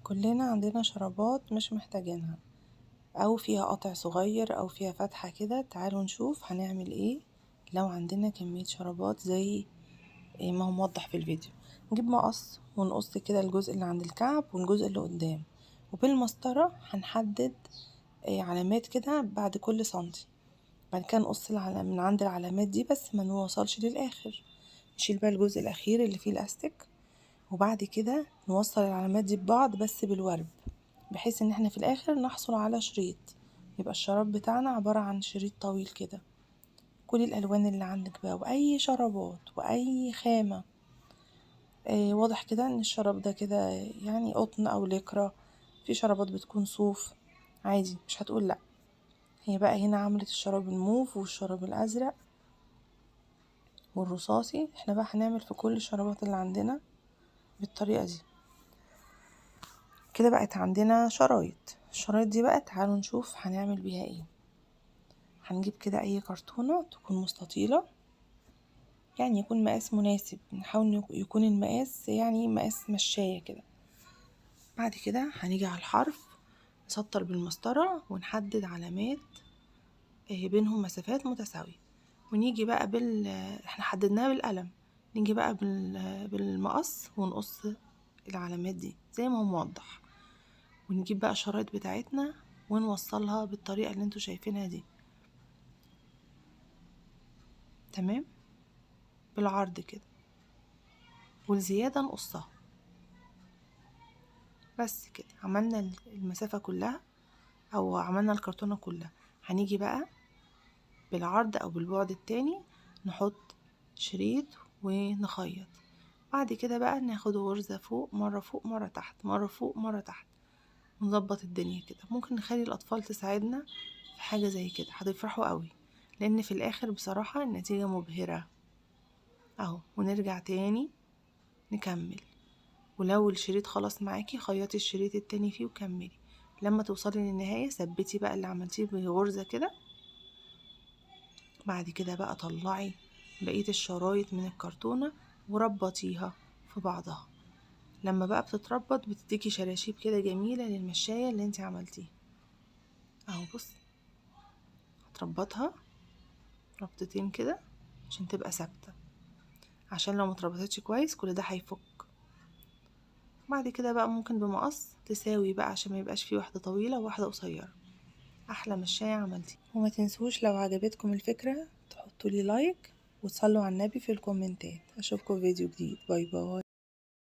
كلنا عندنا شرابات مش محتاجينها، او فيها قطع صغير او فيها فتحة كده. تعالوا نشوف هنعمل ايه لو عندنا كمية شرابات زي ما هو موضح في الفيديو. نجيب مقص ونقص كده الجزء اللي عند الكعب والجزء اللي قدام، وبالمسطرة هنحدد علامات كده بعد كل سنتي. بعد كده نقص من عند العلامات دي بس ما نوصلش للآخر، نشيل بقى الجزء الأخير اللي فيه الأستك، وبعد كده نوصل العلامات دي ببعض بس بالورب، بحيث ان احنا في الآخر نحصل على شريط. يبقى الشراب بتاعنا عبارة عن شريط طويل كده. كل الألوان اللي عندك بقى، وأي شرابات وأي خامة. واضح كده ان الشراب ده كده يعني قطن أو ليكرا، في شرابات بتكون صوف عادي، مش هتقول لأ. هي بقى هنا عملت الشراب الموف والشراب الأزرق والرصاصي. احنا بقى هنعمل في كل الشرابات اللي عندنا بالطريقة دي. كده بقت عندنا شرايط. الشرايط دي بقى تعالوا نشوف هنعمل بيها ايه. هنجيب كده اي كرتونة تكون مستطيلة، يعني يكون مقاس مناسب، نحاول يكون المقاس يعني مقاس مشاية كده. بعد كده هنيجي على الحرف، نسطر بالمسطرة ونحدد علامات بينهم مسافات متساوية. ونيجي بقى احنا حددناها بالقلم، نيجي بقى بالمقص ونقص العلامات دي زي ما هو موضح. ونجيب بقى الشرايط بتاعتنا ونوصلها بالطريقة اللي انتوا شايفينها دي، تمام، بالعرض كده، والزيادة نقصها. بس كده عملنا المسافة كلها، او عملنا الكرتونة كلها. هنيجي بقى بالعرض او بالبعد التاني نحط شريط ونخيط. بعد كده بقى ناخد غرزة فوق، مرة فوق مرة تحت، مرة فوق مرة تحت، ونظبط الدنيا كده. ممكن نخلي الأطفال تساعدنا في حاجة زي كده، هتفرحوا قوي، لأن في الآخر بصراحة النتيجة مبهرة اهو. ونرجع تاني نكمل، ولو الشريط خلاص معاكي خيطي الشريط التاني فيه وكملي. لما توصلي للنهاية ثبتي بقى اللي عملتيه بغرزة كده. بعد كده بقى طلعي بقية الشرايط من الكرتونة وربطيها في بعضها. لما بقى بتتربط بتديكي شراشيب كده جميلة للمشاية اللي انت عملتيها اهو. بص، هتربطها ربطتين كده عشان تبقى ثابتة، عشان لو متربطتش كويس كل ده هيفك. بعد كده بقى ممكن بمقص تساوي بقى عشان ما يبقاش فيه واحدة طويلة وواحدة قصيرة. احلى مشاية عملتي. وما تنسوش لو عجبتكم الفكرة تحطوا لي like وتصلوا على النبي في الكومنتات. اشوفكم في فيديو جديد. bye bye.